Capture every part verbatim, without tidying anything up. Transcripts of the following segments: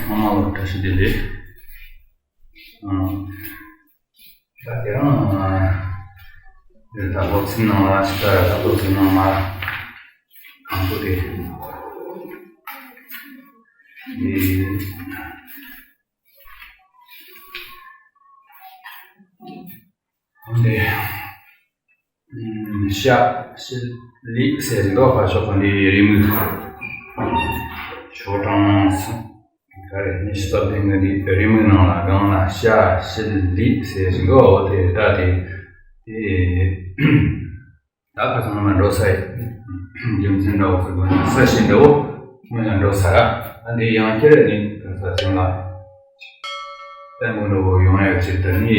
ཚང་མ་ལ་བཀྲ་ཤིས་བདེ་ལེགས། ཨང་། ད་དེ་རང་། ཨ། ད་སློབ་ཚན་ནང་ལ་ཞིག་ད་ད་སློབ་ཚན་ནང་མ་གང་པོ་དེ། ཨེ། འདི། ཤ་ཤི་ལི་ཟེར་འདུག་པ། ཤོག་པ་འདི་རི་མོའི་ཤོག་གྲངས་སུ་ག་རེ་ཉི་ཤུ་རྩ་བདུན་གི་འདི་རི་མོའི་ནང་ལ་སྒང་ལ་ཤ་ཤི་ལི་ཟེར་འདུག་འོ་དེ་ད་དེ་དེ་ད་ཁ་སང་མ་འགྲོ་ས་ཡི་རྒྱུ་མཚན་འདྲ་བོ་ཟེར་དགོས་ན་ས་ཤི་འདྲ་བོ་སྔོན་ལ་འགྲོ་ས་ར། ཨ་འདི་ཡང་བསྐྱར་ནི་ད་ས་སེམས་ལ་བརྟན་པོ་འདྲ་བོ་ཡོང་ཡག་ཆེད་དུ་ནི་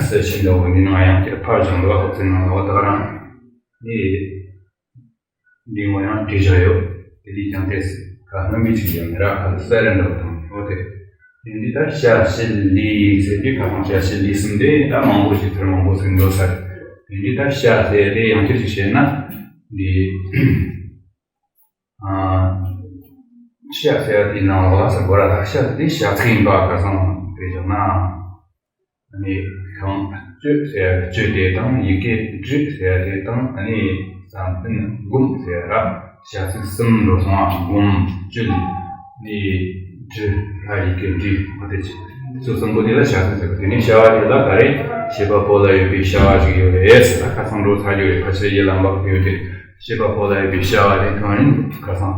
ས་ཤི་འདྲ་བོ་འདི་ནང་ཡང་བསྐྱར་ཕར་བཞག་འདུག་ཨོ་ཚེ་ནང་ལ་བ་ད་ག་རང་ནི། འདི་ངོ་ཡང་བྲིས་བཞག་ཡོད། དེ་ལས་ཀྱང་ཏོག་ཙམ་ཁ་སྣོན་པའི་ཚིག་ཡང་མི་རག་ཁ་ལ་གསལ་ར་འདྲ་བོ་དང་འོ་དེ། དེ་འདི་ད་ཤ་ཤི་ལི་ཟེར་གྱི་ཁ་སང་ཤ་ཤི་ལི་གསུམ་དེ་ད་མང་པོ་ཞིག་ཚུར་མང་པོ་ཟིན་འགྲོ་ས་རེད། དེ་འདི་ད་ཤ་ཟེར་དེ་ཡང་བསྐྱར་ཞིག་བཤད་ན། འདི། ཨ། ཤ་ཟེར་དེའི་ནང་ལོགས་ལ་ས་གོ་ར་ད་ཤ་དེ་ཤ་ཚིག་ཡིན་པ་ཁ་སང་བྲིས་བཞག་ན། ནི་ཤངས་བཅུད་ཟེར་ཡ་གི་བཅུད་དེ་དང་ཡི་གེ་འབྲི་ཟེར་ཡ་དེ་དང་ནི་བསམ་གཏན་སྒོམ་ཟེར་ཡ་ར་ཞག་ཚིག་གསུམ་འགྲོ་སོང་ང་། སྒོམ་བཅུད་ནི་འབྲི་ལ་ཡི་གེ་འབྲི་མ་དེ་ཆེ་ཚོ་གསུམ་པོ་དེ་ལ་ཞག་ཚིག་ཟེར་བ་དེ་ནི་བྱ་བ་དེ་ལ་ག་རེ་བྱེད་པ་པོ་ལ་ཡོད་པའི་བྱ་བ་ཞིག་ཡོད་རེད་ཟེར་ན་ཁ་སང་འགྲོ་ཚར་རྒྱུ་རེད། ཕལ་ཆེར་ཡིད་ལ་འབབ་ཡོད་དེ་བྱེད་པ་པོ་ལ་ཡོད་པའི་བྱ་བ་དེ་གང་ཡིན་ཁ་སང་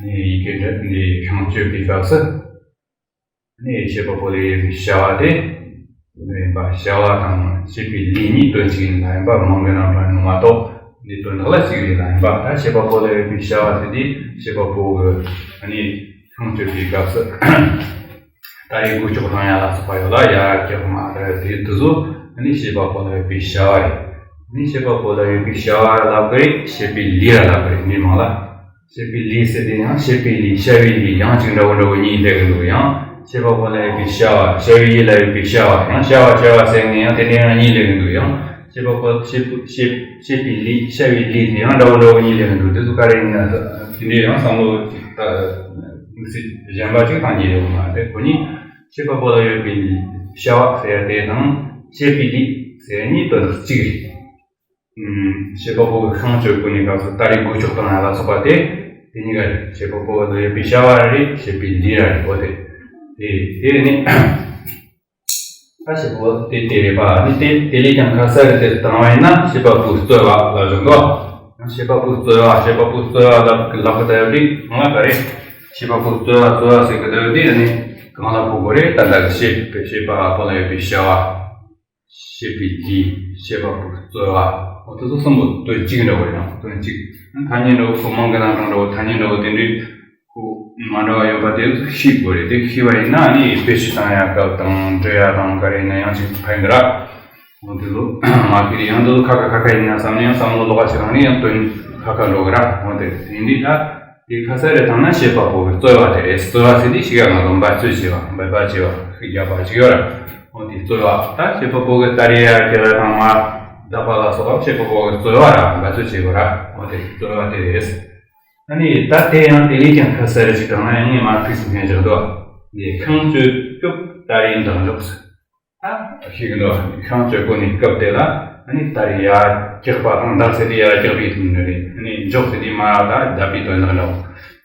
ནི་ཡི་གེ་འབྲི་ནི་ཤངས་བཅུད་པའི་སྐབས་སུ། ནས་བྱེད་པ་པོ་ལ་ཡོད་པའི་བྱ་བ་དེ། ཡིན་པ་བྱ་བ་དང་བྱེད་པའི་ལས་གཉིས་དོན་གཅིག་ཡིན་ལ་ཡིན་པ་མང་གི་རྣམ་གྲངས་ཡིན་ནོ་མ་གཏོགས་འདི་དོན་དག་ལ་གཅིག་རེད་ལ་ཡིན་པ། ད་བྱེད་པ་པོ་ལ་ཡོད་པའི་བྱ་བ་དེ་དེ་བྱེད་པ་པོ་གི་ནི་ཤངས་བཅུད་པའི་སྐབས་སུ། ད་རེས་སྒོ་ལྕོག་དང་ཡ་ལ་སོགས་པ་ཡོད་ལ་ཡ་ར་ཀྱག་མ་ར་དེ་དུ་བཟོ་ནི་བྱེད་པ་པོ་ལ་ཡོད་པའི་བྱ་བ་རེད། ནི་བྱེད་པ་པོ་ལ་ཡོད་པའི་བྱ་བ་ལབ་གི་རེད། བྱེད་པའི་ལས་ར་ལབ་གི་རེད་འདི་མང་ལ། བྱེད་པའི་ལས་ཟེར་དེ་ཡང་བྱེད་པའི་ལས་བྱ་བའི་ལས་ཡང་ཅིག་འདྲ་བོ་འདྲ་བོ་གཉིས་སླེབས་ཀྱི་འདུག་ཡང་བྱེད་པ་པོ་ལ་ཡོད་པའི་བྱ་བ་བྱ་བའི་ཡུལ་ལ་ཡོད་པའི་བྱ་བ་ཡང་བྱ་བ་བྱ་བ་ཟེར་ནས་ཡང་དེ་འདྲ་ཡང་གཉིས་སླེབས་ཀྱི་འདུག་ཡང་བྱེད་པ་པོ་བྱེད་པ་བྱེད་བྱེད་པའི་ལས་བྱ་བའི་ལས་དེ་ཡང་འདྲ་བོ་འདྲ་བོ་གཉིས་སླེབས་ཀྱི་འདུག་དེ་ཚོ་ག་རེ་ཡིན་ན་དེ་འདྲའི་ཡང་བསམ་བློ་ཅིག་ད་དམིགས་བསལ་གཞན་པ་ཅིག་དང་གཉིས་ཡོད་མ་རེད། ཁོ་གཉིས་བྱེད་པ་པོ་ལ་ཡོད་པའི་བྱ་བ་ཟེར་དེ་དང་བྱེད་པའི་ལས་ཟེར་གཉིས་དོན་དག་གཅིག་རེད། བྱེད་པ་པོ་གི་ཤངས་བཅུད་ཀུན་ནས་སྐབས་སུ་ད་རེས་སྒོ་ལྕོག་དང་ཡ་ལ་སོགས་པ་སྟེ། དེ་གཉིས་ཀ་རེད། བྱེད་པ་པོ་ལ་ཡོད་པའི་བྱ་བ་རེད། བྱེད་པའི་ལས་ར་རེད། འོ་དེ། དེ་དེ་ནི། ད་བྱེད་པ་པོ་དེ་དེ་རེད་པ། ནི་དེ་དེ་ལས་ཀྱང་ཁ་གསལ་རེ་དེ་བཏང་བ་ཡིན་ན་བྱེད་པ་པོའི་རྩོལ་བ་ལ་བཞག་གོ། བྱེད་པ་པོའི་རྩོལ་བ་བྱེད་པ་པོའི་རྩོལ་བ་ལབ་ལབ་གི་ད་ཡོད་དུས་ང་ག་རེད། བྱེད་པ་པོའི་རྩོལ་བ་རྩོལ་བ་ཟེར་གི་ད་ཡོད་དུས་ནི་གང་ལ་གོ་དགོས་རེད། ད་ལྟ་གི་བྱེད་པའི་བྱེད་པ་པོ་ལ་ཡོད་པའི་བྱ་བ། བྱེད་པའི་ལས། བྱེད་པ་པོའི་རྩོལ་བ། འོ་དེ་ཚོ་གསུམ་པོ་དོན་གཅིག་འདྲ་བོ་ཡང་དོན་གཅིག་ཐ་སྙད་འདྲ་བོ་ཁོ་མང་གི་རྣམ་གྲངས་འདྲ་བོ་ཐ་སྙད་འདྲ་བོ་དེ་འདྲའི་ཁོ་མ་འདྲ་བ་ཡོད་པ་དེ་ཚོ་ཤེས་དགོས་རེད། དེ་ཤེས་པ་ཡིན་ན་ནི་དཔེ་ཆ་བཏང་ཡ་སྐབས་དང་འབྲི་ཡ་དང་ག་རེ་ཡིན་ན་ཡང་ཅིག་ཕན་གི་ར། འོ་དེ་ཚོ་མ་ཤེས་རེད། ཡང་དེ་ཚོ་ཁ་ཁ་ཁ་ཁ་ཡིན་ན་བསམ་ནས་ཡང་བསམ་བློ་ལོག་པ་ཞིག་བཏང་ནས་ཡང་དོན་ཁ་ཁ་འགྲོ་གི་ར། འོ་དེ་ཡིན་དུས་ད། དེ་ཁ་གསལ་རེ་བཏང་ན་བྱེད་པ་པོ་གི་རྩོལ་བ་དེ་རེད། རྩོལ་བ་ཟེར་དུས་ཤི་ག་ང་ཚོ་འབད་རྩོལ་བྱེད་པ་འབད་པ་བྱེད་པ་ཤི་རྒྱག་པ་ཅིག་ཡོད་ར། འོ་དེ་རྩོལ་བ་ད་བྱེད་པ་པོ་གི་ད་རེ་ཡ་ཁྱེད་ར་དང་མ་བདག་པ་ལ་སོགས་པ་བྱེད་པ་པོ་གི་རྩོལ་བ་ར་འབད་རྩོལ་བྱེད་དགོས་ར། འོ་དེ་རྩོལ་བ་དེ་རེད། ཨ་ནི་ད་དེ་ཡང་དེ་ལས་ཀྱང་ཁ་གསལ་རེ་ཅིག་བཏང་ན་ཡང་ངས་མ་ཐུག་ཟིན་མཁན་ཞིག་འདུག་འདི་ཤངས་བཅུད་སྐབས་ད་རེ་འདང་འཇོག་ཟེར། ད་ཤེས་ཀྱི་འདུག་ཤངས་བཅུད་ཀུན་ནས་སྐབས་དེ་ལ་ཨ་ནི་ད་རེས་ཡར་རྒྱག་པ་དང་འདག་ཟེར་དུས་ཡར་རྒྱག་པའི་དོན་དག་རེད། ཨ་ནི་འཇོག་ཟེར་དུས་མར་ད་བརྡབ་པའི་དོན་དག་འདྲ་བོ།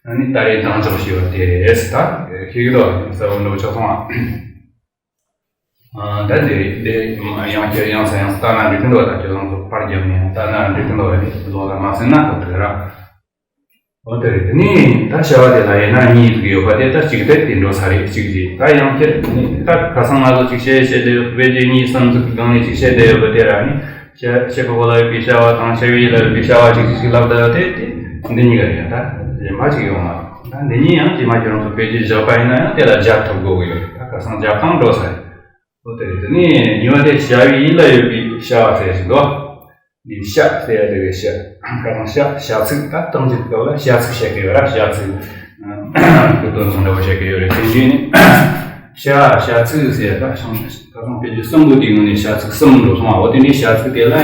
ཨ་ནི་ད་རེས་འདང་འཇོག་ཞེས་པ་དེ་རེད། ད་ཤེས་ཀྱི་འདུག་གསལ་བོ་འདྲ་བོ་ཆགས་སོང་ཨ། ད་དེ་དེ་ཡང་བསྐྱར་ཡང་སེ་ཡང་སེ་ལྟ་ན་འགྲིག་གི་འདུག་ད་ཁྱོད་རང་ཚོ་པར་བརྒྱབ་ནས་ཡང་ལྟ་ན་འགྲིག་གི་འདུག་ཨ་ནི་ལོག་ལ་མ་ཟིན་ན་ཁོ་ཐག་ར། འོ་དེ་རེད། དེ་ནས་ད་བྱ་བ་དེ་ལ་ཡིན་ན་གཉིས་ཟིག་ཡོད་པ་དེ་ད་གཅིག་དེ་དེ་འགྲོ་ས་རེད། གཅིག་རེད། ད་ཡང་ཁྱེད་ནི་ད་ཁ་སང་ང་ཚོ་གཅིག་བཤད་བཤད་དེ་དཔེ་ཆ་གཉིས་གསུམ་ཟིག་གི་སྒང་ནས་གཅིག་བཤད་དེ་ཡོད་པ་དེ་ར་ནི་བྱ་བྱེད་པ་པོ་ལ་ཡོད་པའི་བྱ་བ་དང་བྱ་བའི་ཡུལ་ལ་ཡོད་པའི་བྱ་བ་གཅིག་གཅིག་གཅིག་ལབ་ད་དེ་དེ་འདི་གཉིས་ཀ་རེད། ད་གཞན་པ་གཅིག་ཡོད་མ་རེད། ད་འདི་གཉིས་ཡང་རྗེས་མ་ཁྱེད་རང་ཚོ་དཔེ་ཆ་བཞག་པ་ཡིན་ན་ཡང་དེ་ལ་སྦྱར་ཐུབ་དགོས་གི་ཡོད་རེད། ད་ཁ་སང་སྦྱར་སྟངས་འགྲོ་ས་རེད། འོ་དེ་རེད། དེ་ནས་གཉིས་པ་དེ་བྱ་བའི་ཡུལ་ལ་ཡོད་པའི་བྱ་བ་ཟེར་ཞིག་འདུག་འདི་བྱ་ཟེར་ཡ་དེ་གི་བྱ། ཁ་སང་བྱ་བྱ་ཚིག་ད་གཏམ་གྱི་སྐབས་ལ་བྱ་ཚིག་བཤད་ཀྱི་ཡོད་ར། བྱ་ཚིག་གི་དོན་ཚན་འདྲ་བོ་བཤད་ཀྱི་ཡོད་རེད། དེ་འདྲའི་ནི་བྱ་བྱ་ཚིག་ཟེར་ཡ་ད་ཤང་ཁ་སང་དཔེ་ཆ་གསུམ་པོ་དེའི་ནང་ནས་བྱ་ཚིག་གསུམ་འགྲོ་སོང་བ། འོ་དེ་འདྲའི་བྱ་ཚིག་དེ་ལ་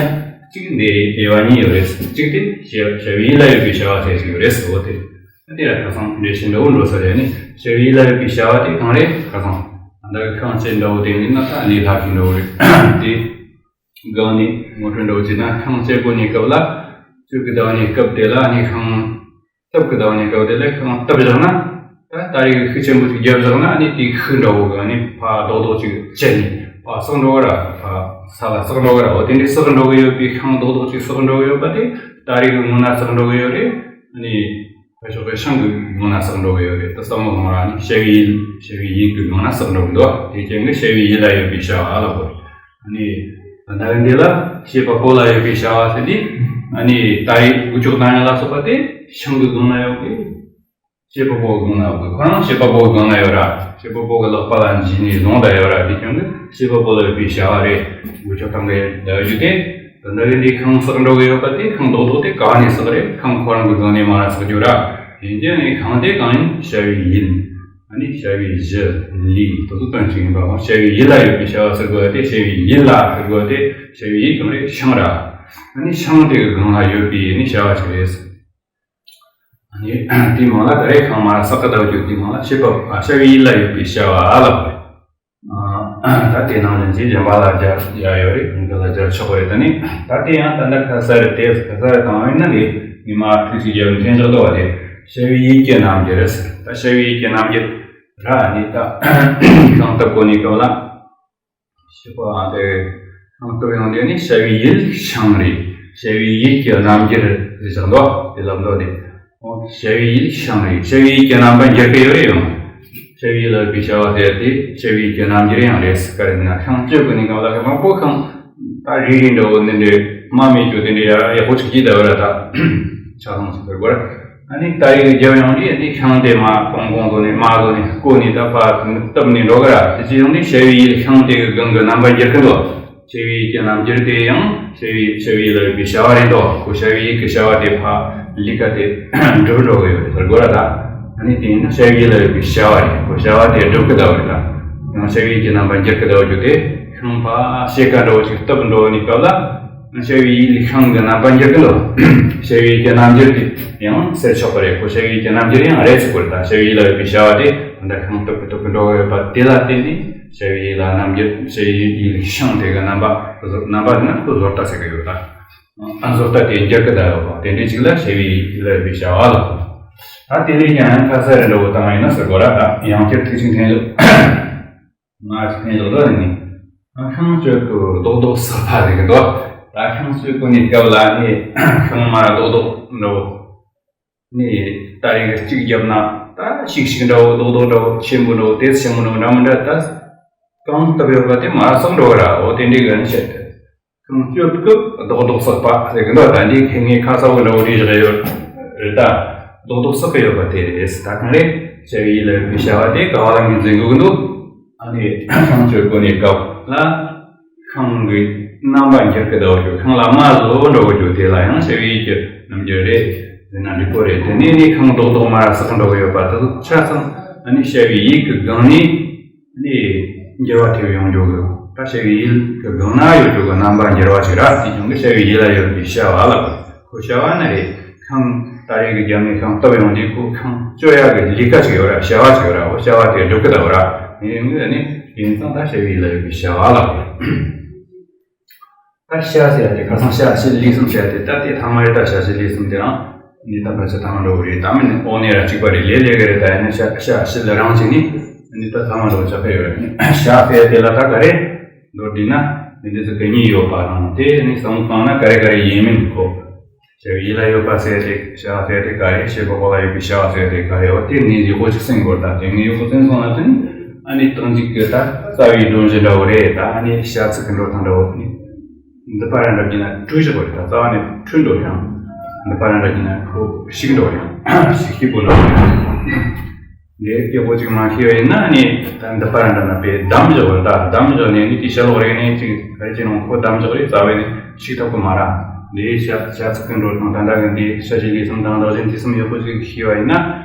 གཅིག་འདི་དབྱེ་བ་གཉིས་ཡོད་རེད། གཅིག་དེ་བྱ་བྱ་བའི་ཡུལ་ལ་ཡོད་པའི་བྱ་བ་ཟེར་ཞིག་ཡོད་རེད། འོ་དེ། དེ་ལ་ཁ་སང་འགྲེལ་བཤད་འདྲ་བོ་འགྲོ་ས་རེད། ནི་བྱ་བའི་ཡུལ་ལ་ཡོད་པའི་བྱ་བ་དེ་གང་རེད། ཁ་སང་ད་ལྟ་གི་ཤིང་བཅད་འདྲ་བོ་དེ་ཡིན་ན་ད་ལས་སླ་ཤོས་འདྲ་བོ་རེད། དེ་སྒང་ནས་ངོ་སྤྲོད་འདྲ་བོ་བྱས་ན། ཤིང་བཅད་དགོས་ནས་སྐབས་ལ། གཅོད་ཀྱི་ཟླ་བ་ནས་སྐབས་དེ་ལ་ནི་ཤིང་བཏབ་ཀྱི་ཟླ་བ་ནས་སྐབས་དེ་ལ་ཤིང་བཏབ་བཞག་ན། ད་ད་རེས་ཤུགས་ཆེན་པོ་ཞིག་བརྒྱབ་བཞག་ན། ནི་དེའི་ཤུགས་འདྲ་བོ་གི་ནི་ཕར་རྡོག་རྡོག་ཅིག་བཅད་ནས་ཕར་ཟག་འགྲོ་གི་ར། ཕར་ས་ལ་ཟག་འགྲོ་གི་ར། འོ་དེ་འདྲའི་ཟག་འགྲོ་གི་ཡོད་པའི་ཤིང་རྡོག་རྡོག་ཅིག་ཟག་འགྲོ་གི་ཡོད་པ་དེ་ད་རེས་ཀྱི་ངོ་ན་ཟག་འགྲོ་གི་ཡོད་རེད། ནི་ཕར་ཕྱོགས་པའི་ཤིང་གི་ངོ་ན་ཟག་འགྲོ་གི་ཡོད་རེད། ད་བསམ་བློ་གཏོང་ར། ནི་བྱ་བའི་ཡུལ། བྱ་བའི་ཡུལ་གྱི་ངོ་ན་ཟག་འགྲོ་གི་འདུག་དེ་རྐྱེན་གྱིས་བྱ་བའི་ཡུལ་ལ་ཡོད་པའི་བྱ་བ་ལ་གོ། ནི་ད་ལྟ་འདི་ལ་བྱེད་པ་པོ་ལ་ཡོད་པའི་བྱ་བ་ཟེར་དུས། ནི་ད་རེས་འུ་ཅག་བཏང་ཡ་ལ་སོགས་པ་དེ་ཤིང་གི་སྒང་ན་ཡོད་པའི། བྱེད་པ་པོའི་སྒང་ན་ཡོད་པའི། ཁོ་རང་བྱེད་པ་པོའི་སྒང་ན་ཡོད་ར། བྱེད་པ་པོ་གི་ལག་པ་ལ་འཇུས་ནས་བཟུང་བསྡད་ཡོད་ར། དེ་རྐྱེན་གྱིས་བྱེད་པ་པོ་ལ་ཡོད་པའི་བྱ་བ་རེད། འུ་ཅག་བཏང་གི་ཡོད་རྒྱུ་དེ། ད་ལྟ་འདི་ཤིང་ཟག་འགྲོ་གི་ཡོད་པ་དེ་ཤིང་རྡོག་རྡོག་དེ་ག་ནས་ཟག་རེད། ཤིང་ཁོ་རང་གི་སྒང་ནས་མ་ར་ཟག་རྒྱུ་ར། ཡིན་ཀྱང་ནི་ཤིང་དེ་གང་ཡིན། བྱ་བའི་ཡུལ། ཨ་ནི་བྱ་བའི་གཞི་ལས་དེ་ཚོ་དོན་གཅིག་ཡིན་པ། འོ་བྱ་བའི་ཡུལ་ལ་ཡོད་པའི་བྱ་བ་ཟེར་དགོས་པ་དེ། བྱ་བའི་ཡུལ་ལ་ཟེར་དགོས་པ་དེ་བྱ་བའི་ཡུལ་གང་རེད། ཤིང་ར། ཨ་ནི་ཤིང་དེ་གི་སྒང་ལ་ཡོད་པའི་ནི་བྱ་བ་ཞིག་རེད། ཨ་ནི་དེའི་མིང་ལ་ད་རེས་ཤིང་མ་ར་ཟག་གི་ཟླ་བ་བརྒྱད་དེའི་མིང་ལ་བྱེད་པ། ཨ། བྱ་བའི་ཡུལ་ལ་ཡོད་པའི་བྱ་བ་ལ་གོ། ཨ། ད་དེ་ནང་བཞིན་གྱི་གཞན་པ་ལ་སྦྱར་ཡ་ཡོད་རེད། འདི་ལ་སྦྱར་ཆོག་པ་རེད། ད་ནི་ད་དེ་ཡང་ད་ལྟ་ཁ་གསལ་རེད། དེ་ཁ་གསལ་རེད་བཏང་བ་ཡིན་ན། ངས་ངས་མ་ཐུག་ཅིག་རྒྱབ་འཐེན་ཆོག་འདུག་པ་དེ། བྱ་བའི་ཡུལ་གྱི་རྣམ་འགྱུར་ཟེར། ད་བྱ་བའི་ཡུལ་གྱི་རྣམ་འགྱུར་ར། ནི་ད་ཤིང་བཏབ་གོ་ནི་སྐབས་ལ། བྱེད་པ་དེ་ཤིང་བཏབ་ཡོང་དུས་ནི་བྱ་བའི་ཡུལ་ཤིང་རེད། བྱ་བའི་ཡུལ་གྱི་རྣམ་འགྱུར་ཟེར་བཞག་འདུག་དེ་ལབ་འདུག་དེ། འོ་བྱ་བའི་ཡུལ་ཤིང་རེད། བྱ་བའི་ཡུལ་གྱི་རྣམ་པ་འགྱུར་གི་ཡོད་རེད་ཡོང་། བྱ་བའི་ཡུལ་ལ་ཡོད་པའི་བྱ་བ་དེ་དེ་བྱ་བའི་ཡུལ་གྱི་རྣམ་འགྱུར་ཡང་རེད་ཟེར། ག་རེ་ཟེར་ན་ཤིང་གཅོད་གོ་ནི་སྐབས་ལ་ཤིང་པོ་ཤིང་ད་རིལ་རིལ་འདྲ་བོ་འདི་འདྲའི་རྨ་མེད་རྒྱུ་དེ་འདྲའི་ཡག་པོ་ཅིག་གྱིས་བསྡད་པ་ར། ད་ཆ་ཚང་ཞིག་ཟེར་དགོས་ར། ཨ་ནི་ད་རེས་རྒྱབ་ཡོང་དུས་ནི་ཤིང་དེ་མར་གང་གང་བཟོ་ནས་མར་བཟོ་ནས་བརྐོས་ནས་ད་ཕར་བཏབ་ནས་འགྲོ་གི་ར། དེ་བྱས་ཡོང་དུས་བྱ་བའི་ཡུལ་ཤིང་དེ་གི་སྒང་གི་རྣམ་པ་འགྱུར་གི་འདུག་བྱ་བའི་ཡུལ་གྱི་རྣམ་འགྱུར་དེ་ཡང་བྱ་བའི་བྱ་བའི་ཡུལ་ལ་ཡོད་པའི་བྱ་བ་རེད་འདུག་ཁོ་བྱ་བའི་ཡུལ་གྱི་བྱ་བ་དེ་ཕར་ལས་ཀ་དེ་འགྲུབ་འགྲོ་གི་ཡོད་རེད་ཟེར་དགོས་ར། ད་ཨ་ནི་དེ་ཡིན་ན་བྱ་བའི་ཡུལ་ལ་ཡོད་པའི་བྱ་བ་རེད། ཁོ་བྱ་བ་དེ་སྒྲུབ་ཀྱི་བསྡད་པ་རེད། ད་ཡང་བྱ་བའི་ཡུལ་གྱི་རྣམ་པ་འགྱུར་གྱི་བསྡད་པ་རྒྱུ་དེ་ཤིང་ཕར་ཕྱེད་ཀ་འདྲ་བོ་ཅིག་བཏབ་འགྲོ་ནི་སྐབས་ལ། བྱ་བའི་ཡུལ་ཤིང་གི་རྣམ་པ་འགྱུར་གྱི་འདུག་བྱ་བའི་ཡུལ་གྱི་རྣམ་འགྱུར་དེ་ཡང་ཟེར་ཆོག་པ་རེད། ཁོ་བྱ་བའི་ཡུལ་གྱི་རྣམ་འགྱུར་ཡང་རེད་ཟེར་དགོས་རེད། ད་བྱ་བའི་ཡུལ་ལ་ཡོད་པའི་བྱ་བ་དེ་ད་ལྟ་ཤིང་བཏབ་ཀྱི་བཏབ་ཀྱི་འགྲོ་གི་ཡོད་པ་དེ་ལ་བརྟེན་ནས་བྱ་བའི་ཡུལ་ལ་རྣམ་འགྱུར། བྱ་བའི་ཡུལ་ཤིང་དེ་གི་རྣམ་པ། རྣམ་པ་དེ་ན་ཁོ་བཟོ་ལྟ་ཟེར་གི་ཡོད། ད་བཟོ་ལྟ་དེ་འགྱུར་གྱི་བསྡད་ཡོད་པ་དེ་འདྲའི་ཅིག་ལ་བྱ་བའི་ཡུལ་ལ་ཡོད་པའི་བྱ་བ་ལ། ད་དེ་ལས་ཀྱང་ཡང་ཁ་གསལ་རེ་འདྲ་བོ་བཏང་བ་ཡིན་ན་ཟེར་དགོས་ར། ད་ཡང་བསྐྱར་ཐེག་ཆེན་འཐེན་ལུགས། ང་ཅིག་ནས་ལོག་ལ་ནི། ཤིང་གཅོད་ཀྱི་རྡོག་རྡོག་ཟག་པ་རེད་འདུག་ད་ཤིང་གཅོད་གོ་ནི་སྐབས་ལ་ནི་ཤིང་མ་ར་རྡོག་རྡོག་འདྲ་བོ། ནི་ད་རེས་གཅིག་བརྒྱབ་ན་ད་ཤིག་ཤིག་འདྲ་བོ། རྡོག་རྡོག་འདྲ་བོ། ཆེན་པོ་འདྲ་བོ། དེ་ཆེན་པོ་འདྲ་བོ་འདྲ་མི་འདྲ། ད་གང་བཏབ་ཡོད་པ་དེ་མ་ར་ཟག་འགྲོ་གི་ར། འོ་དེ་འདྲའི་གི་ནི་བཤད་དེ། ཤིང་གཅོད་སྐབས་རྡོག་རྡོག་ཟག་པ་ཟེར་གི་འདུག་ད་འདི་ཁྱེད་ངས་ཁ་གསལ་པོ་འདྲ་བོ་འདྲ་བཞག་ཡོད་རེད། ད་རྡོག་རྡོག་ཟག་གི་ཡོད་པ་དེ་རེད། ད་གང་རེད། བྱ་བའི་ཡུལ་ལ་ཡོད་པའི་བྱ་བ་དེ་ག་བ་ལ་ངོས་འཛིན་དགོས་ཀྱི་འདུག་ཨ་ནི་ཤིང་གཅོད་གོ་ནི་སྐབས་ལ་ཤིང་གི་རྣམ་པ་འགྱུར་གི་བསྡད་པ་རྒྱུ། ཤིང་ལ་རྨ་བཟོ་འགྲོ་གི་རྒྱུ་དེ་ལ་ཡང་བྱ་བའི་ཡུལ་གྱི་རྣམ་འགྱུར་རེད་ཟེར་ན་འགྲིག་གི་རེད། དེ་ནས་ནི་ཤིང་རྡོག་རྡོག་མ་ར་ཟག་འགྲོ་གི་ཡོད་པ་དེ་ཚོ་ཆ་ཚང་ཨ་ནི་བྱ་བའི་ཡུལ་གྱི་སྒང་ནས། ནི་འགྱུར་བ་ཐེབས་ཡོང་རྒྱུ་གི། ད་བྱ་བའི་ཡུལ་གྱི་སྒང་ན་ཡོད་རྒྱུ་གི་རྣམ་པ་འགྱུར་བ་ཞིག་ར། དེ་ཀྱང་གི་བྱ་བའི་ཡུལ་ལ་ཡོད་པའི་བྱ་བ་ལ་གོ། ཁོ་བྱ་བ་ནི་རེད། ཤིང་ད་རེས་ཀྱི་རྒྱབ་ནས་ཤིང་བཏབ་ཡོང་དུས་ཁོ་ཤིང་གཅོད་ཡག་གི་ལས་ཀ་ཞིག་ཡོད་ར། བྱ་བ་ཞིག་ཡོད་ར། འོ་བྱ་བ་དེ་སྒྲུབ་ཀྱི་འདུག་ར། ངས་ཡོང་གི་ནི་ཡིན་ཙང་ད་བྱ་བའི་ཡུལ་ལ་ཡོད་པའི་བྱ་བ་ལ་གོ། ད་བྱ་ཟེར་ཡ་དེ་ཁ་སང་བྱ་བྱེད་ལས་གསུམ་ཟེར་ཡ་དེ། ད་དེ་ཐ་མ་རེད། ད་བྱ་བྱེད་ལས་གསུམ་དེ་རང་ནི་ད་ཕལ་ཆེར་ཐ་མ་འགྲོ་གི་རེད། ད་མིན་ནི་འོ་ནི་ར་གཅིག་པ་རེད། ལས་ལས་ཀ་རེད། ད་ཡིན་ན་བྱ་བྱ་བྱེད་ལ་རང་བྱས་ནི་ནི་ད་ཐ་མ་འགྲོ་ཆགས་ཀྱི་ཡོད་རེད། བྱ་ཟེར་ཡ་དེ་ལ་ད་ག་རེ་མདོར་བསྡུས་ན་ནི་འདི་ཚོ་གི་གཉིས་ཡོད་པ་རང་དེ་ནི་བསམ་བློ་བཏང་ན་ག་རེ་ག་རེ་ཡིན་མིན་གོ། བྱ་བའི་ཡུལ་ལ་ཡོད་པ་ཟེར་ཡ་དེ། བྱ་ཟེར་ཡ་དེ་ག་རེ། བྱེད་པ་པོ་ལ་ཡོད་པའི་བྱ་བ་ཟེར་ཡ་དེ་ག་རེ། འོ་དེ་ངས་ཡག་པོ་ཅིག་གསན་དགོས། ད་དེ་ངས་ཡག་པོ་གསན་སོང་ན་དེ་ནི་ཨ་ནི་རྟགས་འཇུག་གི་ད་རྩ་བའི་སྒྲོམ་གཞི་འདྲ་བོ་རེད། ད་ཨ་ནི་བྱ་ཚིག་གི་འགྲོ་སྟངས་འདྲ་བོ་དེ་ནི་འདི་པ་ར་འདྲ་བགྱིས་ན་འཁྲུལ་བཞག་པ་རེད། ད་རྩ་བ་ནས་འཁྲུལ་འགྲོ་ཡང་འདི་པ་ར་འདྲ་བགྱིས་ན་ཁོ་ཞིག་འགྲོ་ཡང་ཞིག་ཞིག་པོ་ལ་འདི་སྐད་པོ་ཅིག་མ་ཤེས་པ་ཡིན་ན་ནི་ད་འདི་པ་ར་འདྲ་ན་པས་བསྡམས་བཞག་པ་རེད། ད་བསྡམས་བཞག་ནས་ནི་དེ་བྱ་ལོག་རེ་ནས་ཅིག་ག་རེ་བྱས་ནའང་ཁོ་བསྡམས་བཞག་རེད། རྩ་བ་ནས་ཞིག་ཐུབ་ཀྱི་མ་རེད། འདི་བྱ་བྱ་ཚིག་གི་འགྲོ་སྟངས་ད་ལྟ་གི་འདི་བྱ་བྱེད་ལས་གསུམ་དང་བདག་གཞན་དུས་གསུམ་ཡག་པོ་ཅིག་ཤེས་པ་ཡིན་ན་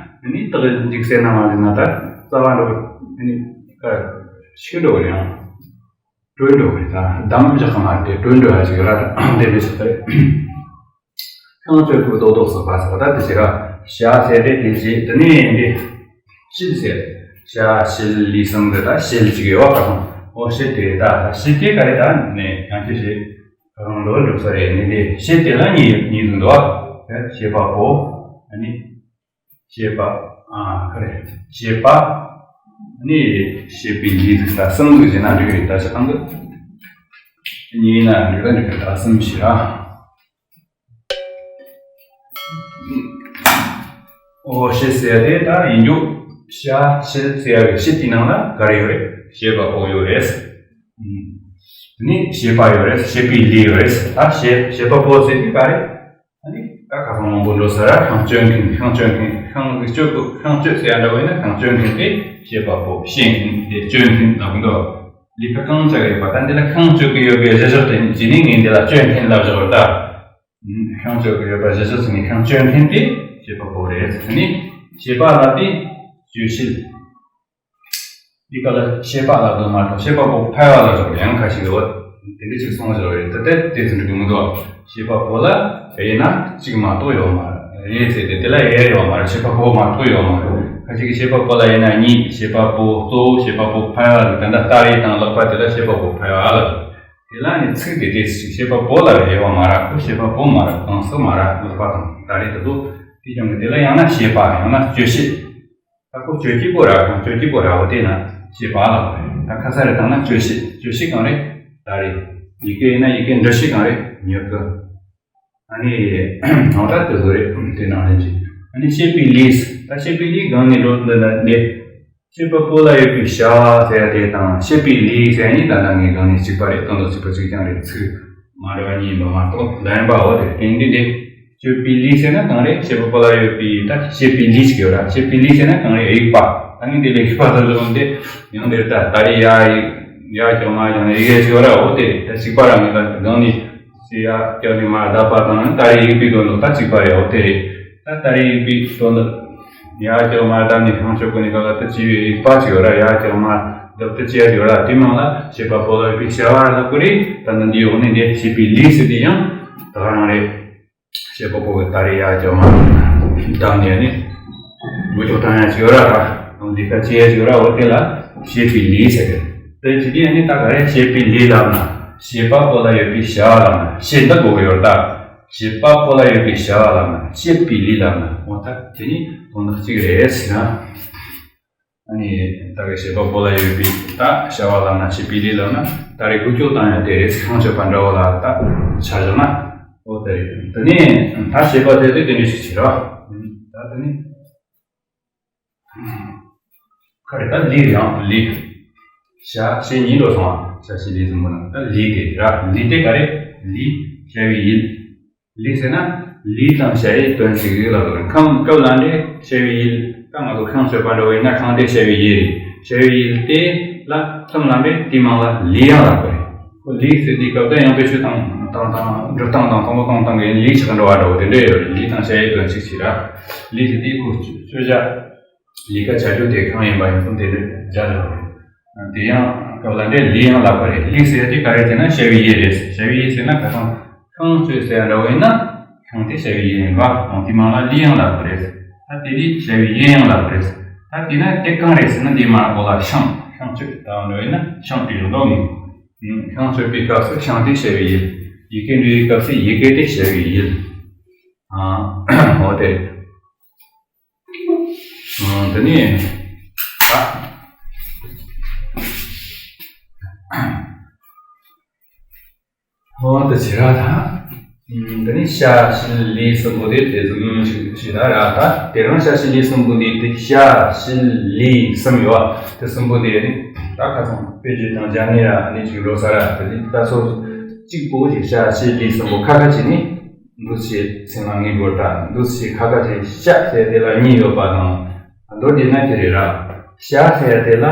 ནི་རྟགས་འཇུག་ཟེར་ན་མ་ཟེར་ན་ད་རྩ་བ་འགྲོ་ནི་ཨ་ཞིག་འགྲོ་རེད་ཡང་། གྲོལ་འགྲོ་གི་རེད། ད་བསྡམས་བཞག་གི་མ་རེད་དེ། གྲོལ་འགྲོ་ཡ་ཞིག་ར། ད་དེ་འདྲ་ཞིག་རེད། ཁང་སྤྱོད་ཀྱི་རྡོག་རྡོག་སོགས་པ་སོགས་ད་དེ་བྱེད་ར། ཞ་ཟེར་ཏེ་དེ་བྱེད་དེ་ནས་འདི། ཤིལ་ཟེར། ཞ་ཤིལ་ལི་གསུམ་གི་ད་ཤིལ་གཅིག་ཡོད་བ་ག་སོང་། འོ་ཤིལ་དེ་ད་ཤིལ་དེ་ག་རེ་ད་ནས་ཡང་ཅི་ཞིག་ག་རང་ལོ་འགྲོ་ས་རེད། ནི་དེ་ཤིལ་དེ་ལ་གཉིས་གཉིས་འདུག་འདུག་བ། བྱེད་པ་པོ། ཨ་ནི། བྱེད་པ། ཨ་ག་རེ། བྱེད་པ། ནི། བྱེད་པའི་ལས་ད་གསུམ་འདུག་བྱས་ན་འགྲིག་རེད། ད་ཆ་ཚང་གི་གཉིས་ན་འགྲིག་ད་འགྲིག་ད་གསུམ་བྱེད་ར། ཨོ་ཤེས་ཟེར་ཡ་དེ་ད་ཡིན་རྒྱུ། ཤ་ཤེས་ཟེར་ཡ་གི་ཤེས་དེའི་ནང་ལ་ག་རེ་ཡོད་རེད། བྱེད་པ་པོ་ཡོད་རེད། ནི་བྱེད་པ་ཡོད་རེད། བྱེད་པའི་ལས་ཡོད་རེད། ད་བྱེད་བྱེད་པ་པོ་ཟེར་དུས་ག་རེད། ཨ་ནི་ད་ཁ་སང་མང་པོ་འགྲོ་ས་ར་ཤིང་གཅོད་མཁན། ཤིང་གཅོད་མཁན། ཤིང་གི་གཅོད་པོ། ཤིང་གཅོད་ཟེར་ཡ་འདྲ་བོ་ཡིན་ན་ཤིང་གཅོད་མཁན་དེ་བྱེད་པ་པོ། བྱེད་མཁན་དེ་གཅོད་མཁན་ལབ་གི་འདུག་ལས་ཀ་གང་བྱ་གི་ཡོད་པ་ད་འདི་ལ་ཤིང་གཅོད་གི་ཡོད་པའི་གཞི་བཞག་དེ་བྱས་ནས་ངས་འདི་ལ་གཅོད་མཁན་ལབ་བཞག་པ་ད། ཤིང་གཅོད་ཀྱི་ཡོད་པ་གཞི་བཞག་ཟིན་ནས་ཤིང་གཅོད་མཁན་དེ་བྱེད་པ་པོ་རེད། དེ་ནས་བྱེད་པ་ལ་དེ་གཅོད་བྱེད། འདི་ག་ལ་བྱེད་པ་ལ་དོ་མ་གཏོགས་བྱེད་པ་པོ་ཕལ་བ་ལ་སོགས་ཡང་ཁ་ཤས་ཡོད། དེ་འདྲ་ཅིག་གསུངས་བཞག་རེད། ད་ལྟ་དེ་ཚོ་འགྲིག་གི་མི་འདུག་བྱེད་པ་པོ་ལ་དེ་ཡིན་ན་གཅིག་མ་གཏོགས་ཡོད་མ་རེད། དེ་ཚེ་དེ་དེ་ལ་ཡེ་ཡོད་མ་རེད། བྱེད་པ་པོ་མ་གཏོགས་ཡོད་མ་རེད། ཁ་ཅིག་གིས་བྱེད་པ་པོ་ལ་ཡིན་ན་གཉིས། བྱེད་པ་པོ་གཙོ་བོ་བྱེད་པ་པོ་ཕལ་བ་ལ་དེ་འདྲ་སྟ་རེ་དང་ལག་པ་དེ་ལ་བྱེད་པ་པོ་ཕལ་བ་ལ། དེ་ལ་ནི་ཚིག་དེ་དེ་ཞིག་བྱེད་པ་པོ་ལ་དབྱེ་བ་མ་རག་ཁོ་བྱེད་པ་པོ་མ་རག་གང་ཟག་མ་རག་ལག་པ་དང་སྟ་རེ་དེ་ཚོ། དེ་ཀྱང་གི་དེ་ལ་ཡང་ན་བྱེད་པ་ཡང་ན་གཅོད་བྱེད། ད་ཁོ་གཅོད་བྱེད་པོ་ར་གང་གཅོད་བྱེད་པོ་ར་འོ་དེ་ན་བྱེད་པ་ལ་གོ་རེད། ད་ཁ་ས་རེ་དང་ན་གཅོད་བྱེད། གཅོད་བྱེད་གང་རེད། སྟ་རེ། ཡི་གེ་ཡིན་ན་ཡི་གེ་འབྲི་བྱེད་གང་རེད། མྱུ་གུ། ཨ་ནི། ནང་ལྟར་དུ་བཟོ་རེད། དེ་ནང་ལན་གྱི། ཨ་ནི་བྱེད་པའི་ལས། ད་བྱེད་པའི་ལས་གང་ནས་འགྲོ་འདི་ལ་འདི། བྱེད་པ་པོ་ལ་ཡོད་པའི་བྱ་བ་ཟེར་ཡ་དེ་དང་བྱེད་པའི་ལས་ཟེར་ཡ་གཉིས་ད་ལྟ་ངས་གང་ནས་གཅིག་པ་རེད། དོན་དག་གཅིག་པ་གཅིག་རྐྱང་རེད། ཚིག་མ་འདྲ་བ་གཉིས་འདུག་མ་གཏོགས་ལན་པའོ་དེ་དེ་འདི་འདི། བྱེད་པའི་ལས་ཟེར་ན་གང་རེད། བྱེད་པ་པོ་ལ་ཡོད་པའི་ད་བྱེད་པའི་ལས་ཅིག་ཡོད་ར། བྱེད་པའི་ལས་ཟེར་ན་གང་རེད། དབྱུག་པ། ད་ངས་འདི་ལས་དབྱུག་པ་ཟེར་ལོ་འདི་ཡང་འདིར་ད་ད་རེས་ཡ་ཡིག་ཡ་ཀྱང་མ་ཀྱང་ཡི་གེ་ཅིག་ཡོད་ར། འོ་དེ་རེད། ད་གཅིག་པ་ར་ངས་ད་གང་ནས། ཅི་ཡ་ཀྱང་ནི་མ་བརྡབས་པ་དང་ད་རེས་ཡིག་པའི་དོན་དུ་ད་གཅིག་པ་རེད། འོ་དེ་རེད། ད་ད་རེས་ཡིག་པའི་དོན་དུ་ཡ་ཀྱང་མ་བརྡབས་ནས་ཤིང་གཅོད་གོ་ནས་ག་ལ་ད་ཅི་ཡོད་ཡིག་པ་ཅིག་ཡོད་ར། ཡ་ཀྱང་མ་བརྡབས་ད་ཅི་ཡ་ཡོད་ར། དེ་མང་ལ་བྱེད་པ་པོ་ལ་ཡོད་པའི་བྱ་བ་ལ་གོ་རེད། ད་ནི་འདི་འོག་ནས་འདི་བྱེད་པའི་ལས་ཟེར་དེ་ཡང་ད་ག་རང་རེད། བྱེད་པ་པོ་གི་ད་རེས་ཡ་ཀྱང་མ་བརྡབས་ནས་ནི་འགུལ་སྐྱོད་བཏང་ཡ་ཅིག་ཡོད་ར། འདི་ཁ་ཅི་ཡ་ཅིག་ཡོད་ར། འོ་དེ་ལ་བྱེད་པའི་ལས་ཟེར་གི། དེ་ཅི་དེ་ནི་ད་ག་རེ་བྱེད་པའི་ལས་ལབ་ན། བྱེད་པ་པོ་ལ་ཡོད་པའི་བྱ་བ་ལབ་ན་བྱེད་འདི་གོ་གི་ཡོད་ད། བྱེད་པ་པོ་ལ་ཡོད་པའི་བྱ་བ་ལབ་ན་བྱེད་པའི་ལས་ལབ་ན་འོ་ད་དེ་ནི་དོན་དག་གཅིག་རེད་ཟེར་ན། ཨ་ནི་ད་གི་བྱེད་པ་པོ་ལ་ཡོད་པའི་ད་བྱ་བ་ལབ་ན་བྱེད་པའི་ལས་ལབ་ན་ད་རེས་འགུལ་སྐྱོད་བཏང་ཡ་དེ་རེད། ཤིང་གཅོད་པ་འདྲ་བོ་ལ་ད་ཆ་བཞག་ན་འོ་དེ་རེད། དེ་ནས་ད་བྱེད་པ་དེ་དེ་དེ་འདྲ་ཞིག་བྱེད་ར། ད་དེ་ནི། ཁ་རེ་ད་ལས་རེད་ཡང་ལས། བྱ་བྱེད་གཉིས་འགྲོ་སོང་བ། བྱ་བྱེད་ལས་གསུམ་པོ་ན་ད་ལས་དེ་ར། ལས་དེ་ག་རེ། ལས་བྱ་བའི་ཡུལ། ལས་ཟེར་ན་ལས་དང་བྱ་ཡི་དོན་གཅིག་རེད་ལབ་དགོས། ཁམས་སྐབས་ལ་འདྲེ་བྱ་བའི་ཡུལ། ད་ང་ཚོ་ཤིང་གཅོད་པ་འདྲ་བོ་ཡིན་ན་ཤིང་དེ་བྱ་བའི་ཡུལ་རེད། བྱ་བའི་ཡུལ་དེ་ལ་མཚམས་ལ་འདྲེ་དེའི་མིང་ལ་ལས་ཡང་ལབ་དགོས་རེད། ཁོ་ལས་ཟེར་དུས་སྐབས་དེ་ཡང་བེད་སྤྱོད་བཏང་བཏང་བཏང་འགྲོ་སྟངས་དང་བཏང་བཏང་བཏང་གི་ལས་ཆགས་འགྲོ་བ་འདྲ་བོ་དེ་འདྲ་ཡོད་རེད། ལས་དང་བྱ་ཡི་དོན་གཅིག་བྱེད་ར། ལས་ཟེར་དུས་ཁོ་སྤྱོད་བྱ། ལས་ཀ་བྱ་རྒྱུ་དེ་གང་ཡིན་པ་ཡིན་ཙང་དེ་འདྲ་སྦྱར་ཡོད་རེད། དེ་ཡང་སྐབས་ལ་འདྲེ་ལས་ཡང་ལབ་པ་རེད། ལས་ཟེར་དེ་ག་རེ་ཟེར་ན་བྱ་བའི་ཡུལ་རེད། བྱ་བའི་ཡུལ་ཟེར་ན་ཁ་སང་ཤིང་གཅོད་ཟེར་ཡ་འདྲ་བོ་ཡིན་ན་ཤིང་དེ་བྱ་བའི་ཡུལ་ཡིན་པ་དང་དེའི་མིང་ལ་ལས་ཡང་ལབ་པ་རེད། ད་དེ་དུས་བྱ་བའི་ཡུལ་ཡང་ལབ་པ་རེད། ད་དེ་ན་དེ་གང་རེད་ཟེར་ན་འདི་མ་གོ་ལ་ཤིང་ཤིང་གཅོད་ད་འདྲ་བོ་ཡིན་ན་ཤིང་དེ་ཡོད་འགྲོ་ངེས། ཤིང་གཅོད་པའི་སྐབས་སུ་ཤིང་དེ་བྱ་བའི་ཡུལ། ཡི་གེ་འབྲི་བའི་སྐབས་སུ་ཡི་གེ་དེ་བྱ་བའི་ཡུལ། ཨ་འོ་དེ་རེད། དེ་ནས་ད། འོ་དེ་བྱེད་ར་ད། དེ་ནས་བྱ་བྱེད་ལས་གསུམ་པོ་དེ་དེ་ཙམ་ཞིག་བྱེད་ད་ར་ད། དེ་རིང་བྱ་བྱེད་ལས་གསུམ་པོ་འདི་དེ་བྱ་བྱེད་ལས་གསུམ་ཡོད་བ། དེ་གསུམ་པོ་དེ་ནི་ད་ཁ་སང་དཔེ་བརྗོད་དང་སྦྱར་ནས་ར་ནི་ཅིག་འགྲོ་ས་ར། དེ་ནི་ད་སོ་གཅིག་པོ་ཞིག་བྱ་བྱེད་ལས་གསུམ་པོ་ཁ་ཁ་བྱེད་ནས། འདུ་བྱེད་ཚིག་ལ་ངེས་དགོས་ད། འདུ་བྱེད་ཁ་ཁ་བྱེད་བྱ་ཟེར་དེ་ལ་གཉིས་ཡོད་པ་དང་། མདོར་བསྡུས་ན་དེ་རེད་ར། བྱ་ཟེར་དེ་ལ་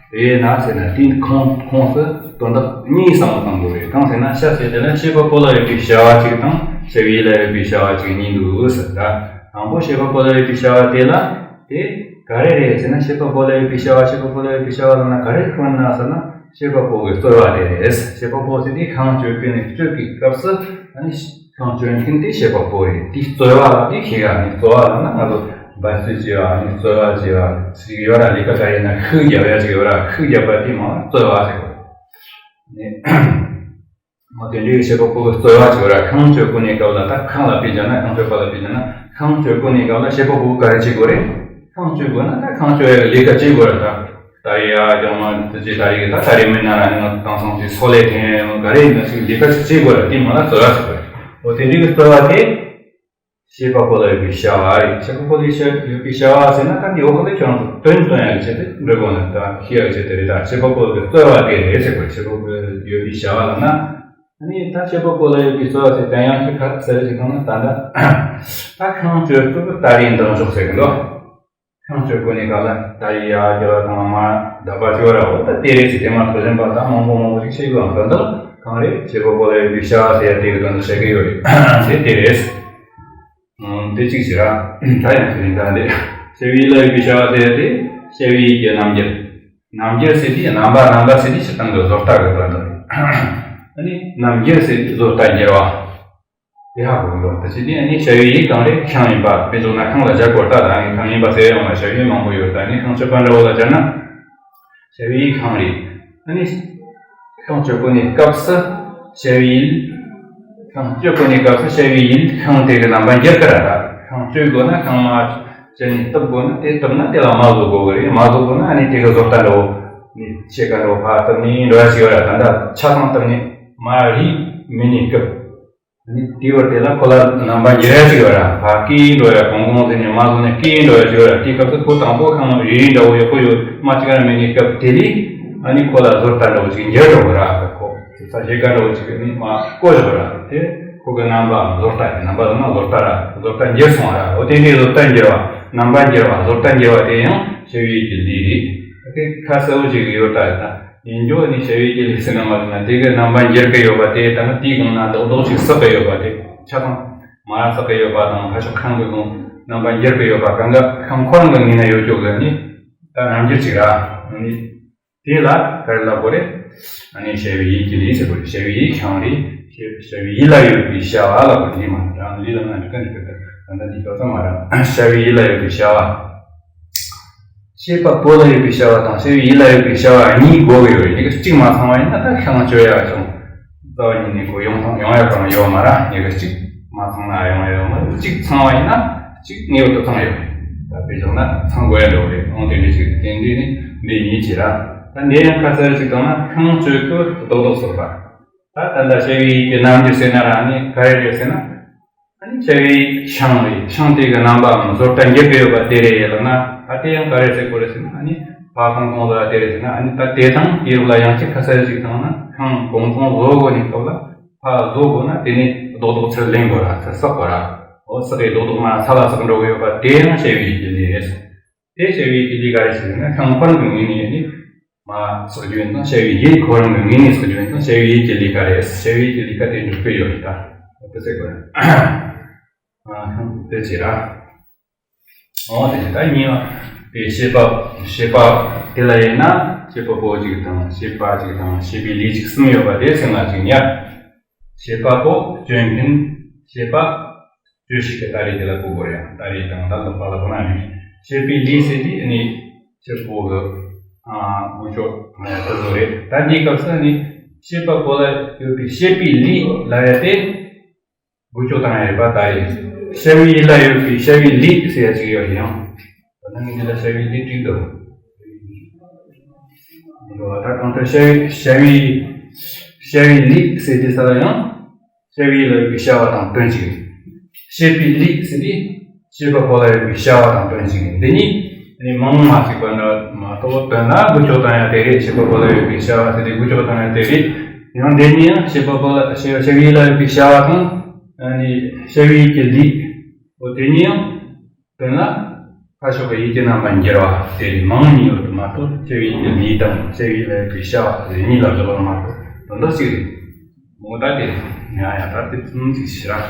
དབྱེ་ན་ཟེར་ན་དེའི་ཁོངས་ཁོངས་སུ་དོན་དག་གཉིས་བསམ་བློ་གཏོང་དགོས་རེད། གང་ཟེར་ན་བྱ་ཟེར་དེ་ལ་བྱེད་པ་པོ་ལ་ཡོད་པའི་བྱ་བ་གཅིག་དང་བྱ་བའི་ཡུལ་ལ་ཡོད་པའི་བྱ་བ་གཅིག་གཉིས་འདུག་ཟེར་ད། དང་པོ་བྱེད་པ་པོ་ལ་ཡོད་པའི་བྱ་བ་དེ་ལ་དེ་ག་རེ་རེད་ཟེར་ན་བྱེད་པ་པོ་ལ་ཡོད་པའི་བྱ་བ། བྱེད་པ་པོ་ལ་ཡོད་པའི་བྱ་བ་ལ་ན་ག་རེ་ཁོ་ན་ཟེར་ན་བྱེད་པ་པོ་གི་རྩོལ་བ་དེ་རེད། བྱེད་པ་པོ་ཟེར་དེ་ཤིང་གཅོད་པའི་ནི་གཅོད་པའི་སྐབས་སུ། ཨ་ནི་ཁང་སྤྱོད་མཁན་དེ་བྱེད་པ་པོ་རེད། དེ་རྩོལ་བ་ལ་དེ་ཤེས་ག་ནི་རྩོལ་བ་ལ་ན་ང་ཚོ་འབད་རྩོལ་བྱས་པ་ནི་རྩོལ་བ་བྱས་པ་ཞིག་ཡོད་ར། ལས་ཀ་ག་རེ་ན་ཤུགས་རྒྱབ་ཡ་ཞིག་ཡོད་ར། ཤུགས་རྒྱབ་པ་དེ་མ་རྩོལ་བ་ཟེར་གོ་ནི། མ་དེ་འདྲའི་བྱེད་པ་པོ་གི་རྩོལ་བ་བྱས་པ་ར། ཁང་སྤྱོད་གོ་ནི་སྐབས་ལ་ད་ཁང་ལ་དཔེ་བཞག་ན་ཁང་སྤྱོད་པ་ལ་དཔེ་བཞག་ན་ཁང་སྤྱོད་གོ་ནི་སྐབས་ལ་བྱེད་པ་པོ་ག་རེ་བྱེད་དགོས་རེད། ཁང་སྤྱོད་དགོས་ན་ད་ཁང་སྤྱོད་ཡ་གི་ལས་ཀ་བྱེད་དགོས་ར། ད་ད་རེས་ཡ་ཀྱང་མ་དེ་ཅི་ད་རེས་ཀྱི་ད་ད་རེས་མིན་ན་ར་ནི་ང་དེང་སང་ཅིག་སོ་ལས་ཐེན་ག་རེ་ཡིན་ན་ཅིག་ལས་ཀ་ཅིག་བྱེད་དགོས་ར། དེ་མ་ལ་རྩོལ་བ་ཟེར་དགོས་ར། འོ་དེ་འདྲའི་གི་རྩོལ་བ་དེ་བྱེད་པ་པོ་ལ་ཡོད་པའི་བྱ་བ་རེད། བྱེད་པ་པོ་ལ་ཡོད་པའི་བྱ་བ་ཟེར་ན་ད་འདི་འོག་ལ་ཁྱོད་རང་ཚོ་དོན་སྟོན་ཡ་གི་ཆེད་དུ་འབྲི་དགོས་ན་ད་ཤེས་ཡ་གི་ཆེད་དུ་རེད། ད་བྱེད་པ་པོ་གི་རྩོལ་བ་དེ་རེད་ཟེར་དགོས། བྱེད་པ་པོ་ཡོད་པའི་བྱ་བ་ལབ་ན། ཨ་ནི་ད་བྱེད་པ་པོ་ལ་ཡོད་པའི་རྩོལ་བ་ཟེར་དོན་ཡང་ཁྱོད་ཁ་ཟེར་ཞིག་གཏོང་ན་ད་ལྟ་ད་ཁང་སྤྱོད་སྐབས་ད་རེས་འདང་ཞོག་ཟེར་གི་འདུག་ཁང་སྤྱོད་གོ་ནི་ག་ལ་ད་ཡི་ཡ་རྒྱ་བ་དང་མ་ད་པ་ཅོ་ར་འོ་ད་དེ་རེད་ཟེར། དེ་མ་ཐོ་ཞན་པ་ད་མང་པོ་མང་པོ་ཞིག་ཤེས་དགོས། ད་འདི་གང་རེད། བྱེད་པ་པོ་ལ་ཡོད་པའི་བྱ་བ་ཟེར་ཡ་དེ་གི་དོན་དུ་བཤད་གི་ཡོད་རེད། དེ་དེ་རེད། ཨང་དེ་གཅིག་བྱེད་ར། ད་ཡང་དེ་རིང་ད་འདི་བྱ་བའི་ཡུལ་ལ་ཡོད་པའི་བྱ་བ་ཟེར་ཡ་དེ་བྱ་བའི་ཡུལ་གྱི་རྣམ་འགྱུར། རྣམ་འགྱུར་ཟེར་དུས་རྣམ་པ་རྣམ་པ་ཟེར་དུས་སྤྱིར་བཏང་གི་བཟོ་ལྟ་གི་དོན་དུ་རེད། ཨ་ནི་རྣམ་འགྱུར་ཟེར་དུས་བཟོ་ལྟ་འགྱུར་བ། དེ་ཧ་གོ་གི་འདུག་ད་ཅི་ནི་ཨ་ནི་བྱ་བའི་ཡུལ་གང་རེད། ཁང་ཡིན་པ་དཔེ་བཞག་ན་ཁང་ལ་བཞག་དགོས་ད། ད་ཨ་ནི་ཁང་ཡིན་པ་ཟེར་ཡོང་ན་བྱ་བའི་ཡུལ་མང་པོ་ཡོད། ད་ཨ་ནི་ཁང་སྤྱོད་པ་འདྲ་བོ་ལ་སྦྱར་ན་བྱ་བའི་ཡུལ་ཁང་རེད། ཨ་ནི་ཁང་སྤྱོད་གོ་ནི་སྐབས་སུ་བྱ་བའི་ཡུལ། ཁང་སྤྱོད་གོ་ནི་སྐབས་སུ་བྱ་བའི་ཡུལ་ཁང་དེ་གི་རྣམ་པ་འགྱུར་གི་ར། ད་ཁང་སྤྱོད་དགོས་ན་ཁང་མ་སྤྱད་ནི་བཏབ་དགོས་ན་དེ་བཏབ་ན་དེ་ལ་མ་བཟོ་དགོས་གི་རེད། མ་བཟོ་དགོས་ན་ཨ་ནི་དེ་གི་བཟོ་ལྟ་འདྲ་བོ་ནི་ཕྱེད་ཀ་འདྲ་བོ་ཕར་བཏབ་ནི་འགྲོ་ཡ་ཞིག་ཡོད་ར། ད་ད་ཆ་ཚང་བཏབ་ནི་མ་རིག་མི་ནི་སྐབས། ནི་དེའི་བར་དེ་ལ་ཁོ་ལ་རྣམ་པ་འགྱུར་ཡ་ཞིག་ཡོད་ར། ཕ་སྐད་འགྲོ་ཡ་གོང་གོང་ཟེར་ནས་མ་བཟོ་ནས་སྐད་འགྲོ་ཡ་ཞིག་ཡོད་ར། དེའི་སྐབས་སུ་ཁོ་དང་པོ་ཁང་རིལ་རིལ་འདྲ་བོ་ཡག་པོ་ཡོད་མ་གཅིག་ར་མེད་ནས་སྐབས་དེ་ལས་ཨ་ནི་ཁོ་ལ་བཟོ་ལྟ་འདྲ་བོ་ཞིག་འགྱུར་འགྲོ་གི་ར། ཁོ་ས་ཞེ་ག་འདྲ་བོ་ཞིག་ནི་མ་བཀོད་བཞག་ར། དེ་ཁོ་གི་རྣམ་པའམ་བཟོ་ལྟ་གི་རྣམ་པ་ལ་ན་བཟོ་ལྟ་ར། བཟོ་ལྟ་འགྱུར་སོང་ར། འོ་དེ་འདྲའི་བཟོ་ལྟ་འགྱུར་བ་རྣམ་པ་འགྱུར་བ་བཟོ་ལྟ་འགྱུར་བ་དེ་ཡང་བྱ་བའི་ཡུལ་གྱི་ལས་རེད། དེ་ཁ་གསལ་བོ་ཞིག་ཡོད་ར། ད་ཡིན་རྒྱུ་ནི་བྱ་བའི་ཡུལ་གྱི་ལས་ཟེར་ན་མ་རེད་ན་དེ་གི་རྣམ་པ་འགྱུར་གི་ཡོད་པ་དེ་ད་ནི་དེའི་སྒང་ན་རྡོག་རྡོག་ཅིག་བསགས་གི་ཡོད་པ་དེ་ཆ་ཚང་མ་བསགས་གི་ཡོད་པ་དང་ཕ་ཤོག་ཁང་གི་སྒང་རྣམ་པ་འགྱུར་གི་ཡོད་པ་གང་ག་ཁང་ཁོ་རང་གི་ངོས་ན་ཡོད་ཅོག་གི་ནི་ད་རྣམ་འགྱུར་ཅིག་ར། ནི་དེ་ལ་ག་རེ་ལབ་དགོས་རེད། ཨ་ནི་བྱ་བའི་ཡུལ་གྱི་ལས་ཟེར་དགོས་རེད། བྱ་བའི་ཡུལ་ཁང་རེད། བྱ་བའི་ཡུལ་ལ་ཡོད་པའི་བྱ་བ་ལབ་དགོས་རེད། མ་རང་ལས་ལ་ང་འདི་ག་འདི་ག་ད་ད་འདི་ག་ཙམ་མ་ར། བྱ་བའི་ཡུལ་ལ་ཡོད་པའི་བྱ་བ། བྱེད་པ་པོ་ལ་ཡོད་པའི་བྱ་བ་དང་བྱ་བའི་ཡུལ་ལ་ཡོད་པའི་བྱ་བ་གཉིས་དགོས་ཀྱི་ཡོད་རེད། གཉིས་ཀ་གཅིག་མ་ཚང་བ་ཡིན་ན་ད་ཁྱང་བཅོ་ཡག་ཅུང་རྩ་བ་ཉིད་ནས་གོ་ཡོང་ཐང་ཡོང་ཡག་གང་ཡོད་མ་ར། གཉིས་ཀ་གཅིག་མ་ཚང་ན་ཡོང་ཡག་ཡོད་མ་རེད། གཅིག་ཚང་བ་ཡིན་ན་གཅིག་ངེས་པར་དུ་ཚང་ཡོད་རེད། ད་དཔེ་བཞག་ན་ཚང་དགོས་ཡག་འདྲ་བོ་རེད། འོང་དེ་འདྲ་ཞིག་རེད། དེ་འདྲས་ནི་འདི་གཉིས་ཀྱི་ར། ད་འདི་ཡང་ཁ་གསལ་ཅིག་བཏང་ན་ཁྱང་བཅོ་སྐབས་རྡོག་རྡོག་བཟོ་བ། ད་ད་ལྟ་བྱ་བའི་ཡུལ་གྱི་རྣམ་འགྱུར་ཟེར་ན་ར་ནི་ག་རེ་རེད་ཟེར་ན། ཨ་ནི་བྱ་བའི་ཁྱང་རེད། ཁྱང་དེ་གི་རྣམ་པའམ་བཟོ་ལྟ་འགྱུར་གི་ཡོད་པ་དེ་རེད་ཡིན་ལབ་ན། ད་དེ་ཡང་ག་རེ་ཟེར་དགོས་རེད་ཟེར་ན། ཨ་ནི་ཕ་ཁང་ཁོང་ལ་དེ་རེད་ཟེར་ན། ཨ་ནི་ད་དེ་དང་དེའི་རོགས་ལ་ཡང་གཅིག་ཁ་གསལ་ཞིག་བཏང་ན། ཁང་གོང་གོང་བཟོ་དགོས་ནི་སྐབས་ལ་ཕ་བཟོ་དགོས་ན་དེ་ནི་རྡོག་རྡོག་ཚུར་ལེན་དགོས་ར། ཚུར་བསགས་དགོས་ར། འོ་བསགས་ཡི་རྡོག་རྡོག་མ་ཚ་ལ་བསགས་འགྲོ་གི་ཡོད་པ་དེ་ཡང་བྱ་བའི་ཡུལ་གྱི་ལས་རེད། དེ་བྱ་བའི་ཡུལ་གྱི་ལས་ག་རེ་ཟེར་ན། ཁྱང་ཁོ་རང་གི་ངོས་ནས་ནི་མ་བསགས་རྒྱུ་ཡིན་ཙང་བྱ་བའི་ཡུལ་ཁོ་རང་གི་ངོས་ནས་བསགས་རྒྱུ་ཡིན་ཙང་བྱ་བའི་ཡུལ་གྱི་ལས་ཀ་རེད། བྱ་བའི་ཡུལ་གྱི་ལས་ཀ་དེ་འགྲུབ་ཀྱི་ཡོད་རེད། ད་དེ་ཟེར་དགོས་རེད། ཨ་དེ་བྱེད་ར། འོ་དེ་ད་གཉིས་པ་དེ་བྱེད་པ་བྱེད་པ་དེ་ལ་ཡིན་ན་བྱེད་པ་པོ་གཅིག་དང་བྱེད་པ་གཅིག་དང་བྱེད་པའི་ལས་གཅིག་གསུམ་ཡོད་པ་དེ་སེམས་ལ་གཅིག་ཉར། བྱེད་པ་པོ་སྤྱོད་མཁན་བྱེད་པ། བརྗོད་ཤེས་ཀྱི་ད་རེས་དེ་ལ་གོ་དགོས་རེད། ད་རེས་དང་ད་ལོ་པ་ལ་གོ་ན་རེད། བྱེད་པའི་ལས་ཟེར་དུས་ནི་བྱེད་པོ་གི་ཨ་དགུ་ཅོག་ང་ཡ་དེ་ཚོ་རེད། ད་འདིའི་སྐབས་སུ་ནི་བྱེད་པ་པོ་ལ་ཡོད་པའི་བྱེད་པའི་ལས་ལ་ཡ་དེ་དགུ་ཅོག་བཏང་ཡ་རེད་པ། ད་རེས་བྱ་བའི་ལ་ཡོད་པའི་བྱ་བའི་ལས་ཟེར་ཡ་ཅིག་ཡོད་རེད། ཡང་ད་ནི་འདི་ལ་བྱ་བའི་ལས་བྲིས་འདུག་འདུག་ད་གང་ལྟར་བྱ་བའི་བྱ་བའི་བྱ་བའི་ལས་ཟེར་དུས་ས་ལ་ཡང་། བྱ་བའི་ལ་ཡོད་པའི་བྱ་བ་དང་དོན་གཅིག་རེད། བྱེད་པའི་ལས་ཟེར་དུས་བྱེད་པ་པོ་ལ་ཡོད་པའི་བྱ་བ་དང་དོན་གཅིག་རེད། འདི་གཉིས་ནི་མང་མ་ཞིག་པ་འདྲ་མ་གཏོགས་དོན་ལ་དགུ་ཅོག་བཏང་ཡ་དེ་རེད། བྱེད་པ་པོ་ལ་ཡོད་པའི་བྱ་བ་ཟེར་དུས་དགུ་ཅོག་བཏང་ཡ་དེ་རེད། ཡང་འདི་གཉིས་ཡང་བྱེད་པ་པོ་ལ་བྱ་བྱ་བའི་ལ་ཡོད་པའི་བྱ་བ་དང་ནི་བྱ་བའི་གི་ལས། འོ་དེ་གཉིས་ཡང་དོན་ལ་ཕ་ཤོག་གི་ཡུལ་གྱི་རྣམ་པ་འགྱུར་བ་དེ་མང་ཉུང་ཡོད་མ་གཏོགས་བྱ་བའི་གི་ལས་དང་བྱ་བའི་ལ་ཡོད་པའི་བྱ་བ་དེ་གཉིས་ལ་འཇོག་པ་མ་གཏོགས་དོན་དག་གཅིག་རེད། མོ་ད་དེ་ཡང་ཡང་ད་དེ་ཙམ་ཞིག་ཞེ་དྲག